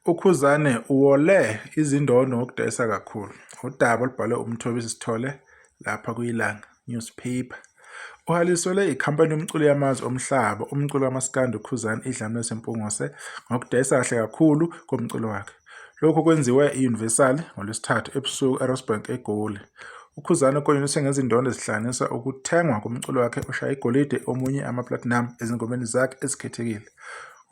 UKhuzani uwole izindondo ngokudayisa kakhulu. Udaba olubhalwe uMthobisi Sithole lapha kwiLanga Newspaper. Uhaliselwe ikhampani yomculo yamazwe omhlaba umculo kamaskandi uKhuzani iDlamini laseMpungose ngokudayisa kahle kakhulu komculo wakhe. Lokhu kwenziwe i-Universal ngoLwesithathu ebusuku eRosebank eGoli. UKhuzani uklonyeliswe ngezindondo ezihlanganisa ukuthengwa komculo wakhe oshaya igolide omunye ama-platinum ezingomeni zakhe ezikhethekile.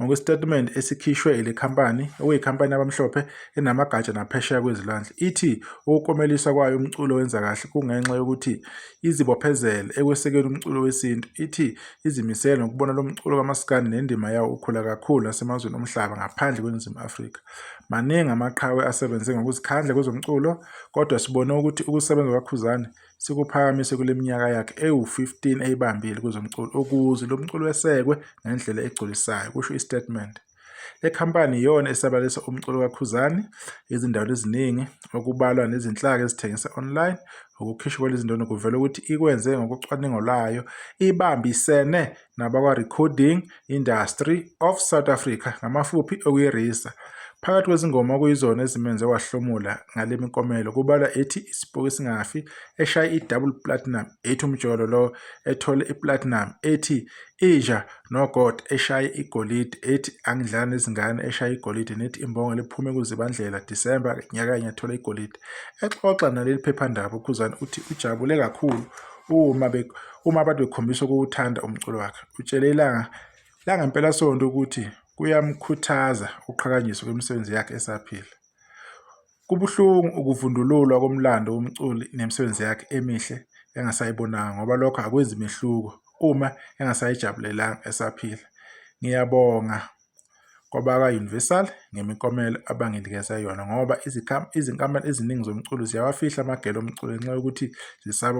Ngokwesitatimende esikhishwe ile khampani, okuyikhampani yabamhlophe enamagatsha naphesheya kwezilwandle, ithi ukuklomeliswa kwayo umculo owenza kahle kungenxa yokuthi izibophezele ekwesekeni umculo wesintu. Ithi izimisele ngokubona lo mculo kamaskandi nendima yawo ukhula kakhulu nasemazweni omhlaba ngaphandle kweNingizimu Afrika. Maningi amaqhawe asebenze ngokuzikhandla kwezomculo kodwa sibone ukuthi ukusebenza kukaKhuzani sikuphakamise kule minyaka yakhe ewu-15 eyibambile kwezomculo ukuze lo mculo wesekwe ngendlela egculisayo, kusho isitatimende. Le khampani iyona esabalalisa umculo kaKhuzani ezindaweni eziningi okubalwa nezinhlaka ezithengisa online. Ukukhishwa kwalezi ndondo kuvela ukuthi ikwenze ngokocwaningo lwayo ibambisene nabakwa-Recording Industry of South Africa, ngamafuphi okuyi-RiSA. Phakathi kwezingoma okuyizona ezimenze wahlomula ngale miklomelo kubalwa ethi Isipoki Singafi eshaye i-double platinum, ethi Umjolo Lo ethole i-platinum, ethi Inja noGod eshaye igolide, ethi Angidlali Nezingane eshaye igolide nethi Imbongolo ephume kuZibandlela, Disemba, nyakenye ethole igolide. Exoxa naleli phephandaba uKhuzani uthi ujabule kakhulu uma uma abantu bekhombisa ukuwuthanda umculo wakhe. Utshele ilanga Langempelasonto ukuthi kuyamkhuthaza ukuqhakanyiswa kwemisebenzi yakhe esaphila. Kubuhlungu ukuvundululwa komlando womculi nemisebenzi yakhe emihle engasayibonanga ngoba lokho akwenzi mehluko uma engasayijabulelanga esaphila. Ngiyabonga kwabakwa-Universal ngemiklomelo abanginikeze yona ngoba izinkampani eziningi zomculo ziyawafihla amagele omculo ngenxa yokuthi zisaba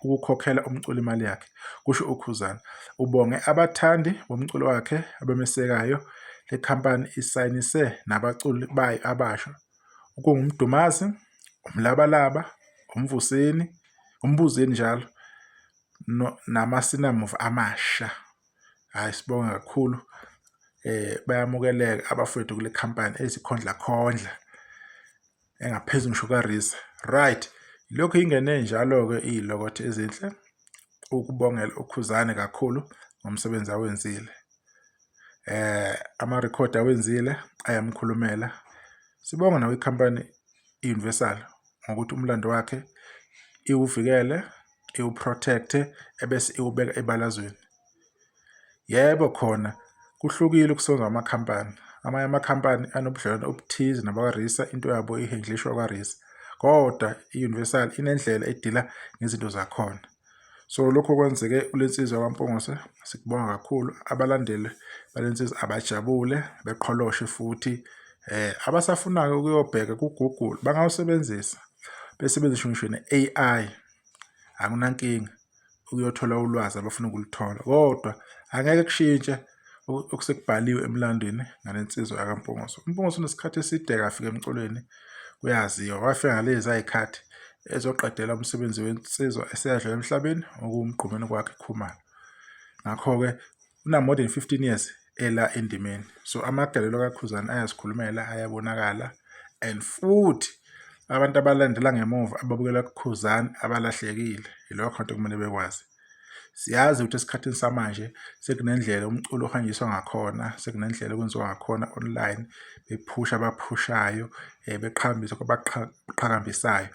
ukukhokhela umculi imali yakhe, kusho uKhuzani. Ubonge abathandi bomculo wakhe abamesekayo. Le khampani isayinise nabaculi bayo abasha okunguMdumazi, uMlabalaba, uMvuseni, uMbuzeni njalo namaSinamuva amasha. Hhayi sibonge kakhulu bayamukeleka abafowethu kule khampani ezikhondla khondla engaphezu ngisho kaRisa. Right, lokhu ingene njalo-ke iy'lokotho ezinhle ukubongela uKhuzani kakhulu ngomsebenzi awenzile. Amarekhodi awenzile ayamkhulumela. Sibonge nawe ikhampani i-Universal ngokuthi umlando wakhe iwuvikele, iwu-protect-e ebese iwubeka ebalazweni. Yebo, khona kuhlukile ukusebenza kwamakhampani. Amanye amakhampani anobudlelwano obuthize nabakwa-RISA, into yabo ihendlishwa kwa-RISA, kodwa i-Universal inendlela edila ngezinto zakhona. So lokho kwenzeke kule nsizwa yakwaMpungose sikubonga kakhulu. Abalandeli bale nsizwa abajabule beqholoshe futhi abasafunayo ukuyobheka ku-Google bangawusebenzisa besebenzise ngisho ne-A_I akunankinga. Ukuyothola ulwazi abafuna ukuluthola kodwa angeke kushintshe okusekubhaliwe emlandweni ngale nsizwa yakaMpungose. UMpungose unesikhathi eside kafika emculweni kuyaziwa wafika ngalezi ayikhathi ezoqedela umsebenzi wensizwa eseyadlula emhlabeni okuwuMgqumeni kwakhe Khumalo. Ngakho-ke una-more than 15 years ela endimeni so amagalelo kaKhuzani ayazikhulumela ayabonakala and futhi abantu abalandela ngemuva ababukela kuKhuzani abalahlekile yilokho nto kumele bekwazi. Siyazi ukuthi esikhathini samanje sekunendlela umculo ohanjiswa ngakhona, sekunendlela okwenziwa ngakhona online, bephusha abaphushayo, beqhakambisa kwabaqhakambisayo.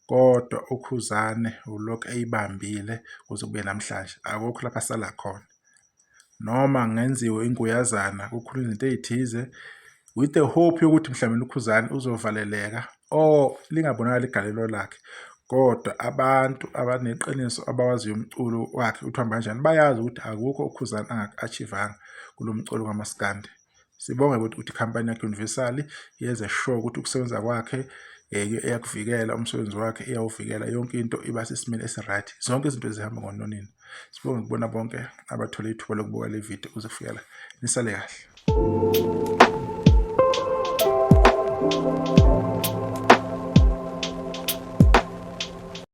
Kodwa uKhuzane ulokhu eyibambile kuze kube namhlanje, akukho lapho asala khona. Noma kungenziwa inguyazana kukhulunywe izinto ey'thize with the hope yokuthi mhlawumbe uKhuzani uzovaleleka or lingabonakali igalelo lakhe kodwa abantu abaneqiniso abawaziyo umculo wakhe ukuthi uhamba kanjani bayazi ukuthi akukho uKhuzani angaku-achieve-anga kulo mculo kamaskandi. Sibonge ukuthi ikhampani yakhe Universal yenze sure ukuthi ukusebenza kwakhe iyakuvikela umsebenzi wakhe iyawuvikela yonke into iba sesimeni esi-right zonke izinto zihamba ngononini. Sibonge kubona bonke abathole ithuba lokubuka le video kuze kufike la. Nisale kahle.